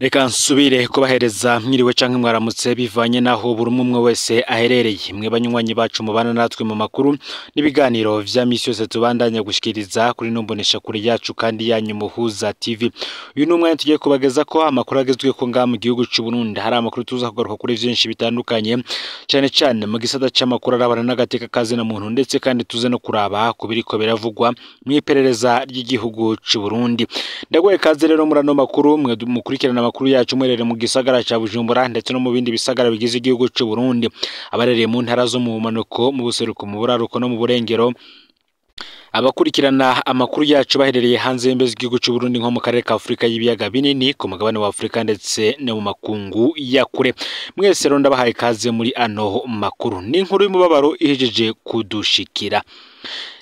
Reka nsubire kubahereza mwiriwe canke mwaramutse bivanye naho buri umwe wese aherereye. Mwe banywanyi bacu mubana natwe mu makuru n'ibiganiro vya misi yose tubandanya gushikiriza kuri nombonesha kure yacu kandi yanyu Muhuza TV. Uyu ni umwanya tugiye kubageza ko amakuru agezweho ngaha mu gihugu c'u Burundi. Hari amakuru tuza kugaruka kuri vyinshi bitandukanye cane cane mu gisata c'amakuru arabana n'agateka kazina muntu, ndetse kandi tuze no kuraba ku biriko biravugwa mw'iperereza ry'igihugu c'u Burundi. Ndaguhaye ikaze rero muri ano makuru, mwe mukurikirana amakuru yacu mwerere mu gisagara ca Bujumbura ndetse no mu bindi bisagara bigize igihugu c'u Burundi, abarereye mu ntara zo mu bumanuko, mu buseruko, mu buraruko no mu burengero, abakurikirana amakuru yacu baherereye hanze y'imbibe z'igihugu c'u Burundi nko mu karere ka Afurika y'ibiyaga binini, ku mugabane wa Afurika ndetse no mu makungu ya kure. Mwese rero ndabahaye ikaze muri ano makuru. Ni inkuru y'umubabaro ihejeje kudushikira.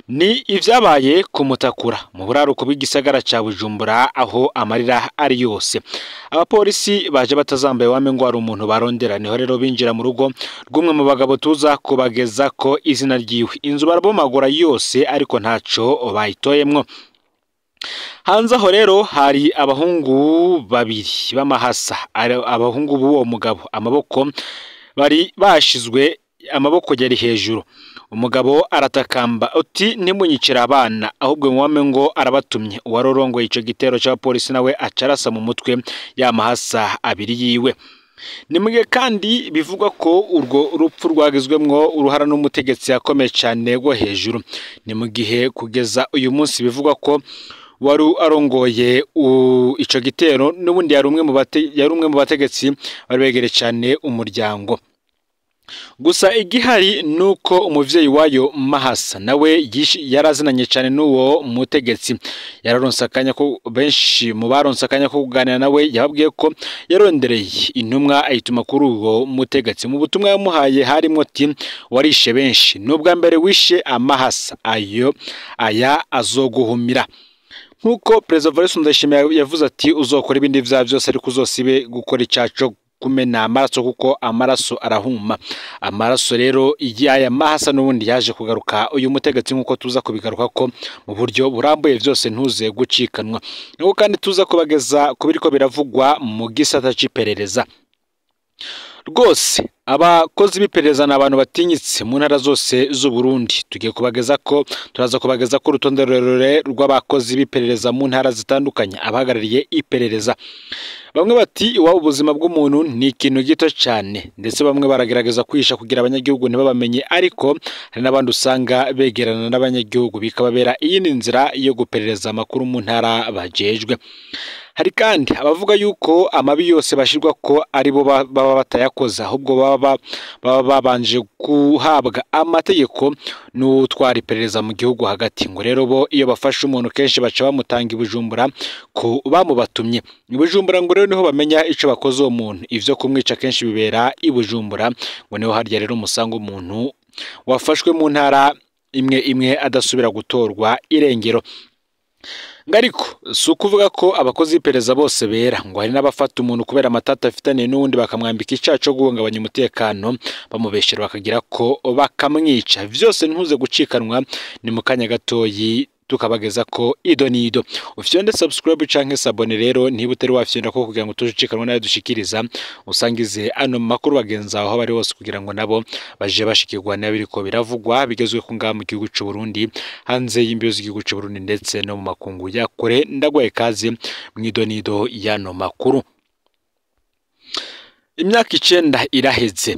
Ni ivyabaye ku Mutakura mu buraruko bw'igisagara ca Bujumbura, aho amarira ari yose. Abapolisi baje batazambaye wame ngo hari umuntu barondera, niho rero binjira mu rugo rw'umwe mu bagabo tuza kubageza ko izina ryiwe. Inzu barabomagura yose ariko ntaco bayitoyemwo. Hanze aho rero hari abahungu babiri b'amahasa, abahungu b'uwo mugabo, amaboko bari bashizwe, amaboko yari hejuru. Umugabo aratakamba uti ntimunyicire abana, ahubwo mwame ngo arabatumye. Uwarorongoye ico gitero c'abapolisi nawe acarasa mu mutwe y'amahasa abiri yiwe. Ni mugihe kandi bivugwa ko urwo rupfu rwagizwemwo uruhara n'umutegetsi yakomeye cane rwo hejuru. Ni mu gihe kugeza uyu munsi bivugwa ko wari arongoye ico gitero n'ubundi yari umwe mu bategetsi bari begereye cane umuryango. Gusa igihari nuko umuvyeyi wayo Mahasa nawe yarazinanye cane n'uwo mutegetsi. Yararonse akanya ko benshi mu baronse akanya ko kuganira nawe yababwiye ko yarondereye intumwa ayituma kuri uwo mutegetsi. Mu butumwa yamuhaye harimwo ati warishe benshi, nubwa mbere wishe Amahasa, ayo aya azoguhumira. Nkuko Perezida Evariste Ndayishimiye yavuze ati uzokora ibindi vya vyose ariko uzosibe gukora icaco kumena amaraso, kuko amaraso arahuma. Amaraso rero y'aya Mahasa n'ubundi yaje kugaruka uyu mutegetsi, nkuko tuza kubigaruka ko mu buryo burambuye vyose ntuze gucikanwa. Nuko kandi tuza kubageza kubiriko biravugwa mu gisata c'iperereza. Rwose abakozi b'iperereza ni abantu batinyitse mu ntara zose z'u Burundi. Tugiye kubageza ko turaza kubageza ko urutonde rurerure rw'abakozi b'iperereza mu ntara zitandukanye, abahagarariye iperereza. Bamwe bati iwabo ubuzima bw'umuntu ni ikintu gito cyane, ndetse bamwe baragerageza kwihisha kugira abanyagihugu ntibabamenye, ariko hari n'abandi usanga begerana n'abanyagihugu bikababera iyindi nzira yo guperereza amakuru mu ntara bajejwe. Hari kandi abavuga yuko amabi yose bashirwa ko aribo baba batayakoze, ahubwo baba babanje guhabwa amategeko n'utwara iperereza mu gihugu hagati. Ngo rero bo iyo bafashe umuntu kenshi baca bamutanga i Bujumbura ku bamubatumye. I Bujumbura ngo rero niho bamenya ico bakoze uwo muntu. Ivyo kumwica kenshi bibera i Bujumbura, ngo niho harya rero umusanga umuntu wafashwe mu ntara imwe imwe adasubira gutorwa irengero. Ngariko si ukuvuga ko abakozi b'iperereza bose bera, ngo hari n'abafata umuntu kubera amatata afitaniye n'uwundi bakamwambika icaha co guhungabanya umutekano, bamubeshera bakagira ko bakamwica. Vyose ntuze gucikanwa, ni mu kanya gatoyi tukabageza ko ido nido. Ufyonde subscribe canke sabone rero niba utari wafyonda ko kugira ngo tujucikanwe nayo dushikiriza, usangize ano makuru bagenza aho bari hose kugira ngo nabo baje bashikirwa n'abiriko biravugwa bigezwe ku ngaha mu gihugu c'u Burundi, hanze y'imbibe z'igihugu c'u Burundi ndetse no mu makungu ya kure. Ndagwaye kaze mwido nido y'ano makuru. Imyaka 9 iraheze.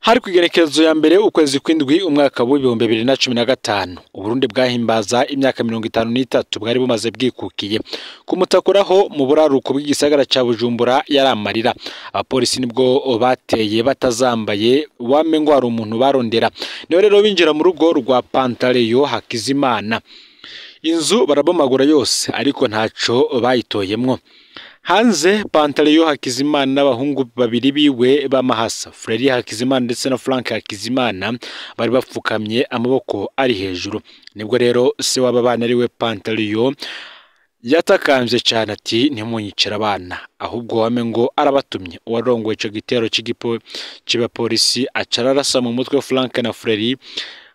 Hari kw'igerekezo ya mbere ukwezi kw'indwi umwaka w'2015, Uburundi bwahimbaza imyaka 53 bwari bumaze bwikukiye. Ku Mutakura ho mu buraruko bw'igisagara ca Bujumbura yari amarira. Abapolisi nibwo bateye batazambaye wame ngo hari umuntu barondera. Niho rero binjira mu rugo rwa Pantaleyo Hakizimana. Inzu barabomagura yose ariko ntaco bayitoyemwo. Hanze Pantaleyo Hakizimana n'abahungu babiri biwe b'amahasa, Fredy Hakizimana ndetse na Frank Hakizimana, bari bapfukamye amaboko ari hejuru. Nibwo rero se w'aba bana ariwe Pantaleyo yatakambye cyane ati ntimunyicire abana, ahubwo wame ngo arabatumye. Uwarongoye ico gitero c'abapolisi aca ararasa mu mutwe Frank na Fredy,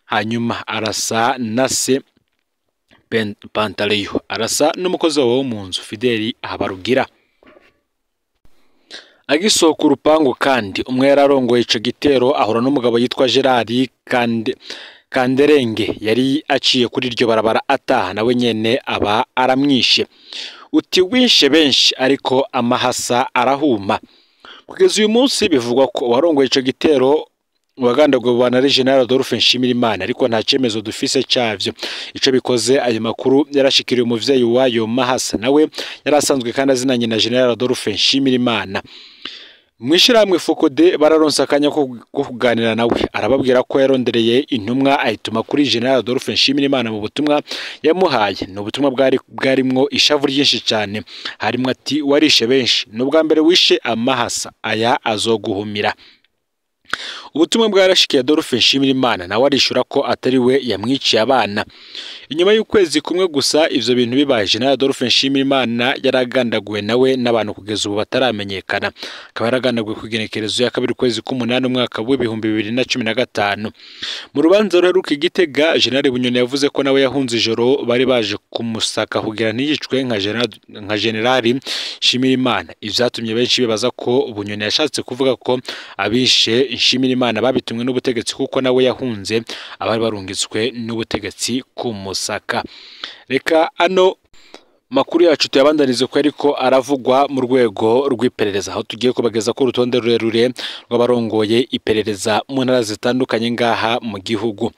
hanyuma arasa na se Pantaleyo, arasa n'umukozi wabo wo mu nzu Fideli Habarugira. Agisohoka urupangu kandi umwe yararongoye ico gitero ahura n'umugabo yitwa Gerard Kanderenge yari aciye kuri iryo barabara ataha, nawe nyene aba aramwishe. Uti wishe benshi ariko amahasa arahuma. Kugeza uyu munsi bivugwa ko uwarongoye ico gitero wagandaguwe na General Adolphe Nshimirimana, ariko nta cemezo dufise cavyo. Ico bikoze ayo makuru yarashikiriye umuvyeyi wayo Mahasa, nawe yarasanzwe kandi azinanye na General Adolphe Nshimirimana. Mwishirahamwe Fokode bararonse akanya ko kuganira nawe, arababwira ko yarondereye intumwa ayituma kuri General Adolphe Nshimirimana mu butumwa yamuhaye. Ni ubutumwa bwarimwo ishavu ryinshi cyane, harimwo ati warishe benshi, n'ubwa mbere wishe amahasa, aya azoguhumira. Ubutumwa bwarashikiye Adolphe Nshimirimana, nawe arishura ko atari we yamwiciye abana. Inyuma y'ukwezi kumwe gusa ivyo bintu bibaye, General Adolphe Nshimirimana yaragandaguwe nawe n'abantu kugeza ubu bataramenyekana. Akaba yaragandaguwe ku igenekerezo ya 2 kwezi k'umunani umwaka w'2015. Mu rubanza ruheruka i Gitega, General Bunyoni yavuze ko nawe yahunze ijoro bari baje kumusaka kugira ntiyicwe nka General Nshimirimana. Ivyatumye benshi bibaza ko Bunyoni yashatse kuvuga ko abishe Nshimirimana babitumwe n'ubutegetsi, kuko nawe yahunze abari barungitswe n'ubutegetsi kumusaka. Reka ano makuru yacu tuyabandanize ko ariko aravugwa mu rwego rw'iperereza, aho tugiye kubageza ko urutonde rurerure rw'abarongoye iperereza mu ntara zitandukanye ngaha mu gihugu.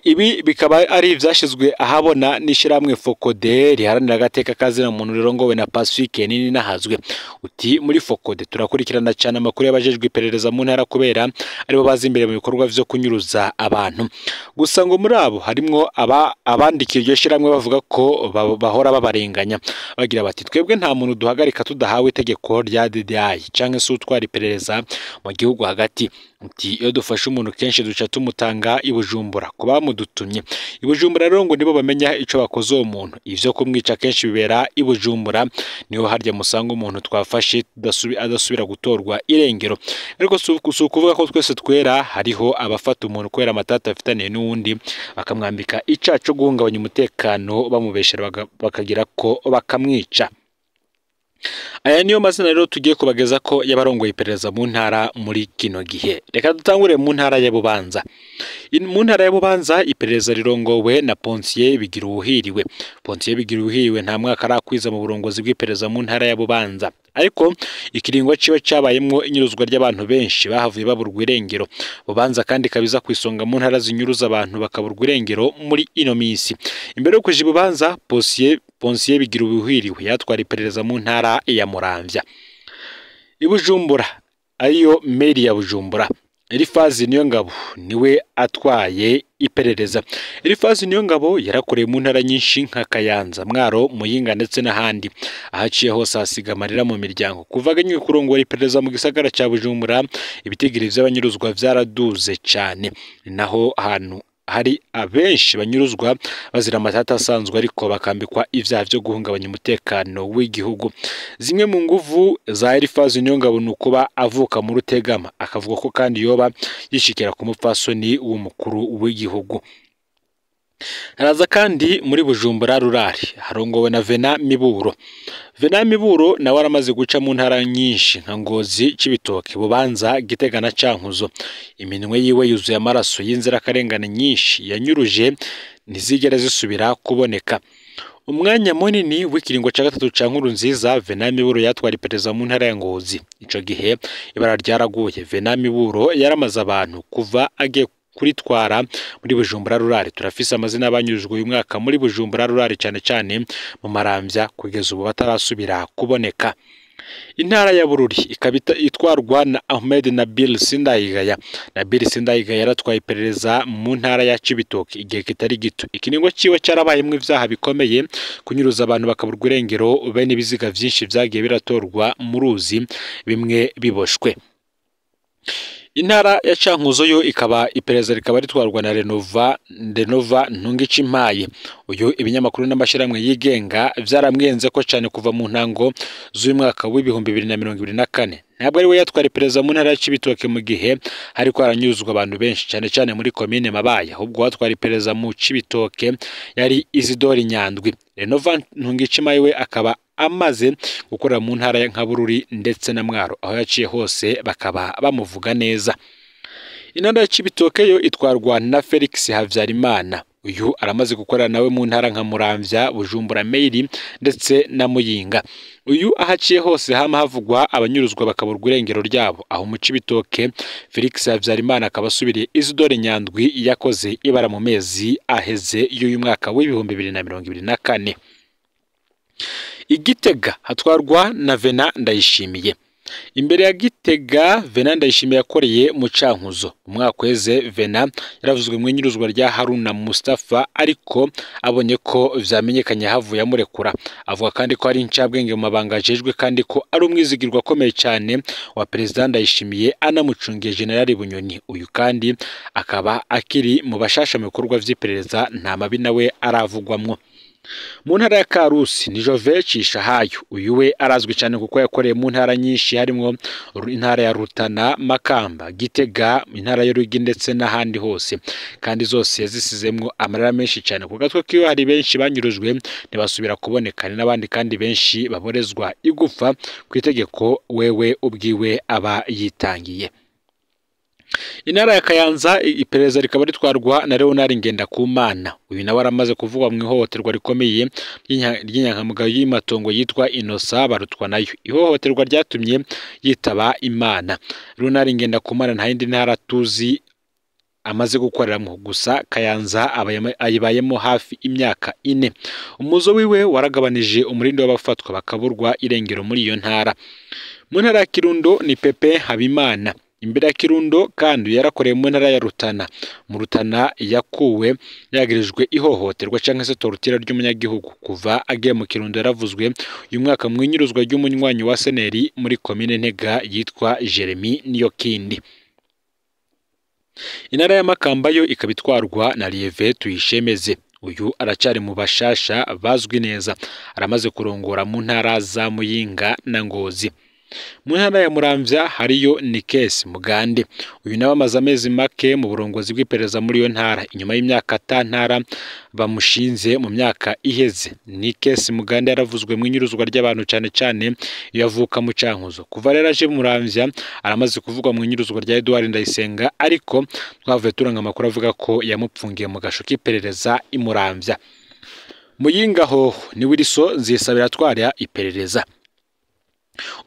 Ibi bikaba ari ivyashizwe ahabona n'ishirahamwe Fokode riharanira agateka kazina muntu rirongowe na Pacifique nini nahazwe. Uti muri Fokode turakurikirana cyane amakuru y'abajejwe iperereza mu ntara kubera aribo bazi imbere mu bikorwa vyo kunyuruza abantu. Gusa ngo muri abo harimwo abandikiye iryo shirahamwe bavuga ko bahora babarenganya, bagira bati twebwe nta muntu duhagarika tudahawe itegeko rya DDI canke se utwara iperereza mu gihugu hagati. Uti iyo dufashe umuntu kenshi duca tumutanga i Bujumbura kuba mudutumye. I Bujumbura rero ngo nibo bamenya ico bakoze uwo muntu. Ivyo kumwica kenshi bibera i Bujumbura, niho harya musanga umuntu twafashe adasubira gutorwa irengero. Ariko si ukuvuga ko twese twera, hariho abafata umuntu kubera amatata afitaniye n'uwundi bakamwambika icaha co guhungabanya umutekano, bamubeshera bakagira ko bakamwica. Aya niyo mazina rero tugiye kubageza ko yabarongoye iperereza mu ntara muri kino gihe. Reka dutangure mu ntara ya Bubanza. Mu ntara ya Bubanza iperereza rirongowe na Ponsier Bigiruhiriwe. Ponsier Bigiruhiriwe nta mwaka arakwiza mu burongozi bw'iperereza mu ntara ya Bubanza, ariko ikiringo ciwe cabayemwo inyuruzwa ry'abantu benshi bahavuye baburwa irengero. Bubanza kandi kabiza kwisonga mu ntara zinyuruza abantu bakaburwa irengero muri ino minsi. Imbere yo kuja Bubanza, Ponsier Bigiruhiriwe yatwara iperereza mu ntara ya Muramvya. I Bujumbura ariyo meri ya Bujumbura, Elifazi Niyongabo niwe atwaye iperereza. Elifazi Niyongabo yarakoreye mu ntara nyinshi nka Kayanza, Mwaro, Muyinga ndetse n'ahandi. Ahaciye hose hasiga amarira mu miryango. Kuva aganywe kurongora iperereza mu gisagara ca Bujumbura, ibitigiri vy'abanyuruzwa vyaraduze cane. Ni naho hantu hari abenshi banyuruzwa bazira amatata asanzwe ariko bakambikwa ivyaha vyo guhungabanya umutekano w'igihugu. Zimwe mu nguvu za Elifazi Niyongabo ni ukuba avuka mu Rutegama, akavuga ko kandi yoba yishikira ku mupfasoni w'umukuru w'igihugu. Haraza kandi muri Bujumbura rurari harongowe na Vena Miburo. Vena Miburo nawe aramaze guca mu ntara nyinshi nka Ngozi, Cibitoke, Bubanza, Gitega na Cankuzo. Iminwe yiwe yuzuye amaraso y'inzirakarengane nyinshi yanyuruje ntizigera zisubira kuboneka. Umwanya munini w'ikiringo ca gatatu ca Nkurunziza, Vena Miburo yatwara iperereza mu ntara ya Ngozi. Ico gihe ibara ryaraguye. Vena Miburo yaramaze abantu kuva agiye kuritwara muri Bujumbura rurari. Turafise amazina abanyujwe uyu mwaka muri Bujumbura rurari cyane cyane mu Maramvya, kugeza ubu batarasubira kuboneka. Intara ya Bururi ikaba itwarwa na Ahmed Nabil Sindayigaya. Nabil Sindayigaya yaratwaye iperereza mu ntara ya Cibitoke igihe kitari gito. Ikiringo ciwe carabayemwo ivyaha bikomeye, kunyuruza abantu bakaburwa irengero, bene ibiziga vyinshi vyagiye biratorwa mu ruzi bimwe biboshwe. Intara ya Cankuzo yo ikaba iperereza rikaba ritwarwa na Renova Ntungicimpaye. Uyu ibinyamakuru n'amashirahamwe yigenga vyaramwenze ko cyane kuva mu ntango z'uyu mwaka w'2024. Ntabwo ari we yatwara iperereza mu ntara ya Cibitoke mu gihe hariko haranyuzwa abantu benshi cyane cyane muri komine Mabaye, ahubwo watwara iperereza mu Cibitoke yari Isidore Nyandwi. Renova Ntungicimpaye we akaba amaze gukorera mu ntara nka Bururi ndetse na Mwaro, aho yaciye hose bakaba bamuvuga neza. Intara ya Cibitoke yo itwarwa na Felix Havyarimana. Uyu aramaze gukorera nawe mu ntara nka Muramvya, Bujumbura Meiri ndetse na Muyinga. Uyu ahaciye hose hama havugwa abanyuruzwa bakaburwa irengero ryabo. Aho mu Cibitoke Felix Havyarimana akaba asubiriye Isidore Nyandwi yakoze ibara mu mezi aheze y'uyu mwaka w'2024. Igitega hatwarwa na Vena Ndayishimiye. Imbere ya Gitega Vena Ndayishimiye yakoreye mu Cankuzo. Umwaka uheze Vena yaravuzwe mu inyuruzwa rya Haruna Mustafa, ariko abonye ko vyamenyekanye havuye amurekura. Avuga kandi ko ari incabwenge mu mabanga ajejwe, kandi ko ari umwizigirwa akomeye cyane wa Perezida Ndayishimiye, anamucungiye General Bunyoni. Uyu kandi akaba akiri mu bashasha mu bikorwa vy'iperereza, nta mabi nawe aravugwamwo. Mu ntara ya Karusi ni Jove Cishahayo. Uyu we arazwi cyane kuko yakoreye mu ntara nyinshi harimo intara ya Rutana, Makamba, Gitega, intara ya Ruyigi ndetse n'ahandi hose, kandi zose yazisizemwo amarira menshi cyane. Ku gatwe kiwe hari benshi banyurujwe ntibasubira kuboneka, n'abandi kandi benshi baborezwa igufa ku itegeko wewe ubwiwe aba yitangiye. Intara ya Kayanza iperereza rikaba ritwarwa na Leonard Ngendakumana. Uyu nawe aramaze kuvugwa mu ihohoterwa rikomeye ry'inyankamugayo y'imatongo yitwa Innocent Barutwa nayo. Ihohoterwa ryatumye yitaba Imana. Leonard Ngendakumana nta yindi ntara tuzi amaze gukoreramo, gusa Kayanza ayibayemo hafi imyaka 4. Umuzo wiwe waragabanije umurindi w'abafatwa bakaburwa irengero muri iyo ntara. Mu ntara ya Kirundo ni Pepe Habimana. Imbere ya Kirundo kandi yarakoreye mu ntara ya Rutana. Mu Rutana yakuwe yagirijwe ihohoterwa canke se tortira ry'umunyagihugu. Kuva agiye mu Kirundo yaravuzwe uyu mwaka mu inyuruzwa ry'umunywanyi wa Seneri muri komine Ntega yitwa Jeremy Niyokindi. Intara ya Makamba yo ikaba itwarwa na Lieve Tuyishemeze. Uyu aracari mu bashasha bazwi neza, aramaze kurongora mu ntara za Muyinga na Ngozi. Mu ntara ya Muramvya hariyo Nikes Mugande. Uyu nawe amaze amezi make mu burongozi bw'iperereza muri iyo ntara, inyuma y'imyaka ntara bamushinze mu myaka iheze. Nikes Mugande yaravuzwe mu inyuruzwa ry'abantu cyane cyane iyo avuka mu Cankuzo. Kuva rero aje Muramvya aramaze kuvugwa mu inyuruzwa rya Edouard Ndayisenga, ariko twavuye turanga amakuru avuga ko yamupfungiye mu gasho k'iperereza i Muramvya. Muyinga hoho ni Wilson Nzisabira atwara iperereza.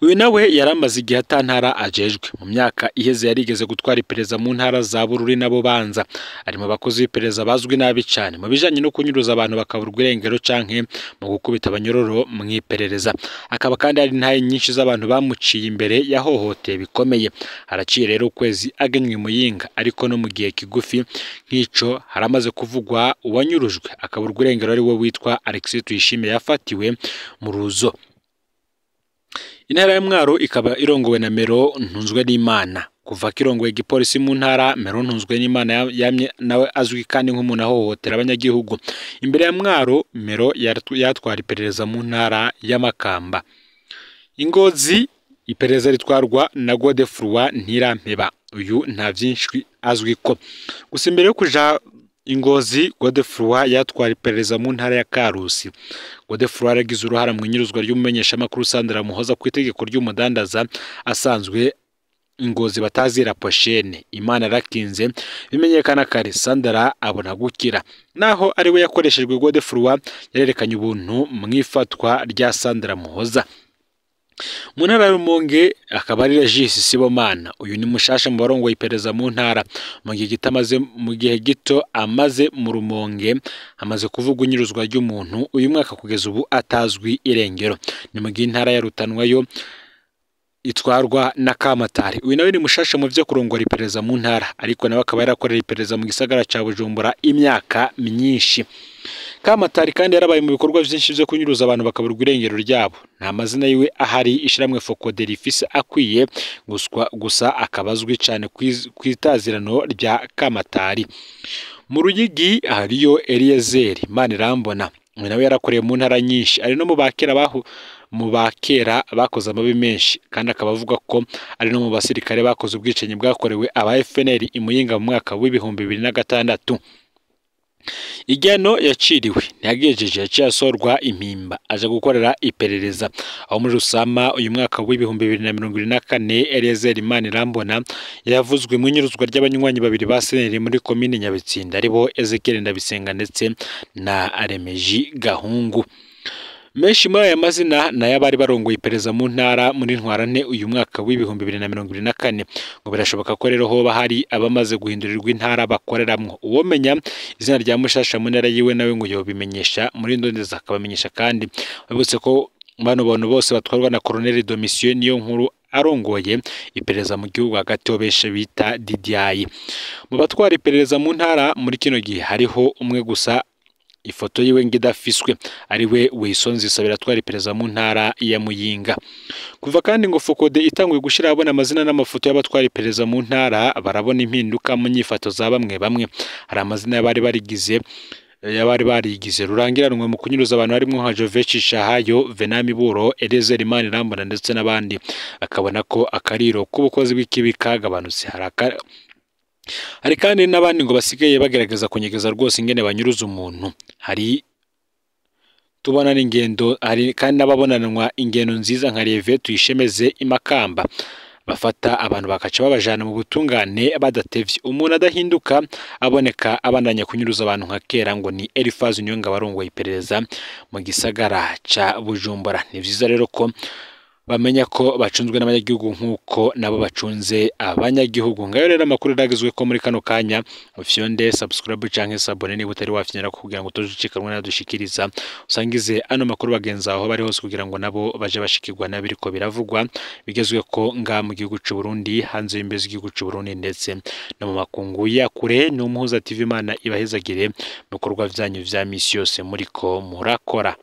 Uyu nawe yaramaze igihe atantara ajejwe. Mu myaka iheze yarigeze gutwara iperereza mu ntara za Bururi na Bubanza. Ari mu bakozi b'iperereza bazwi nabi cyane mu bijanye no kunyuruza abantu bakaburwa irengero canke mu gukubita abanyororo mu iperereza. Akaba kandi hari intahe nyinshi z'abantu bamuciye imbere yahohoteye bikomeye. Haraciye rero ukwezi agenywe Muyinga, ariko no mu gihe kigufi nk'ico haramaze kuvugwa uwanyurujwe akaburwa irengero ari we witwa Alexis Tuyishime yafatiwe mu Ruzo. Intara ya Mwaro ikaba irongowe na Mero Ntunzwe n'Imana. Kuva kirongowe igipolisi mu ntara, Mero Ntunzwe n'Imana yamye nawe azwi kandi nk'umuntu ahohotera abanyagihugu. Imbere ya Mwaro, Mero yatwara iperereza mu ntara ya Makamba. Ingozi iperereza ritwarwa na Godefroid Ntirampeba. Uyu nta byinshi azwi ko. Gusa imbere yo kuja Ingozi, Godefroid yatwara iperereza mu ntara ya Karusi. Godefroid yagize uruhara mu inyuruzwa ry'umumenyeshamakuru Sandra Muhoza ku itegeko ry'umudandaza asanzwe Ingozi batazira poshene. Imana rakinze bimenyekana kare, Sandra abona gukira. Naho ari we yakoreshejwe, Godefroid yarerekanye ubuntu mu ifatwa rya Sandra Muhoza. Mu ntara ya Rumonge akaba ari Regis Sibomana. Uyu ni mushasha mu barongoye iperereza mu ntara. Mu gihe gito amaze mu Rumonge amaze kuvuga inyuruzwa ry'umuntu uyu mwaka kugeza ubu atazwi irengero. Ni mu gihe intara ya Rutanwa yo itwarwa na Kamatari. Uyu nawe ni mushasha mu vyo kurongora iperereza mu ntara, ariko nawe akaba yarakorera iperereza mu gisagara ca Bujumbura imyaka myinshi. Kamatari kandi yarabaye mu bikorwa byinshi byo kunyuruza abantu bakaburwa irengero ryabo. Nta mazina yiwe ahari ishiramwe Focode rifise akwiye gusa akabazwi cyane kwitazirano rya Kamatari. Mu Ruyigi hariyo Eliezer Manirambona. Uyu nawe yarakoreye mu ntara nyinshi, ari no mu bakera mu bakera bakoze amabi menshi, kandi akaba avuga ko ari no mu basirikare bakoze ubwicanyi bwakorewe aba FNL i Muyinga mu mwaka w'2006. Igihano yaciriwe ntiyagejeje, yaciye asorwa impimba aja gukorera iperereza. Aho muri Rusama uyu mwaka w'2024 Eliezer Manirambona yavuzwe mu inyuruzwa ry'abanywanyi babiri ba Seneri muri komine Nyabitsinda, aribo Ezekiel Ndabisenga ndetse na Aremeji Gahungu. Menshi muri aya mazina nayo abari barongoye iperereza mu ntara muri Ntwarante uyu mwaka w'2024. Ngo birashoboka ko rero hoba hari abamaze guhindurirwa intara bakoreramwo. Uwomenya izina rya mushasha mu ntara yiwe nawe ngo yobimenyesha muri ndondeza akabamenyesha. Kandi babutse ko bano bantu bose batwarwa na Colonel Domitien niyo nkuru arongoye iperereza mu gihugu hagati, ho benshi bita DDI. Mu batwara iperereza mu ntara muri kino gihe hariho umwe gusa ifoto yiwe ngidafiswe, ariwe Wisonzi Sabira atwara iperereza mu ntara ya Muyinga. Kuva kandi ngo Fokode itanguye gushira abona amazina n'amafoto y'abatwara iperereza mu ntara, barabona impinduka mu nyifato za bamwe bamwe. Hari amazina y'abari barigize yabari barigize rurangiranwe mu kunyuruza abantu harimo nka Joveshi Shahayo, Venami Buro, Eliezer Manirambona ndetse n'abandi, akabona ko akariro k'ubukozi bw'ikibi kagabanutse. Hari kandi n'abandi ngo basigaye bagerageza kunyegeza rwose ingene banyuruza umuntu. Hari tubona n'ingendo, hari kandi n'ababonanwa ingendo nziza nka Reve Tuyishemeze Imakamba, bafata abantu bakaca babajana mu butungane badatevye. Umuntu adahinduka aboneka abandanya kunyuruza abantu nka kera ngo ni Eliphaz Niyongabo arongoye iperereza mu gisagara ca Bujumbura. Ni vyiza rero ko bamenya ko bacunzwe n'abanyagihugu nk'uko nabo bacunze abanyagihugu. Ngayo rero amakuru yagezwe ko muri kano kanya, ufyonde subscribe canke sabone niba utari wafyonera kugira ngo utojucikanwe nadushikiriza, usangize ano makuru bagenzi aho bari hose kugira ngo nabo baje bashikirwa nabiriko biravugwa bigezwe ko nga mu gihugu c'u Burundi, hanze y'imbibe z'igihugu c'u Burundi ndetse no mu makungu ya kure. Ni Umuhuza TV, Imana ibahezagire mu bikorwa vyanyu vya misi yose muriko murakora.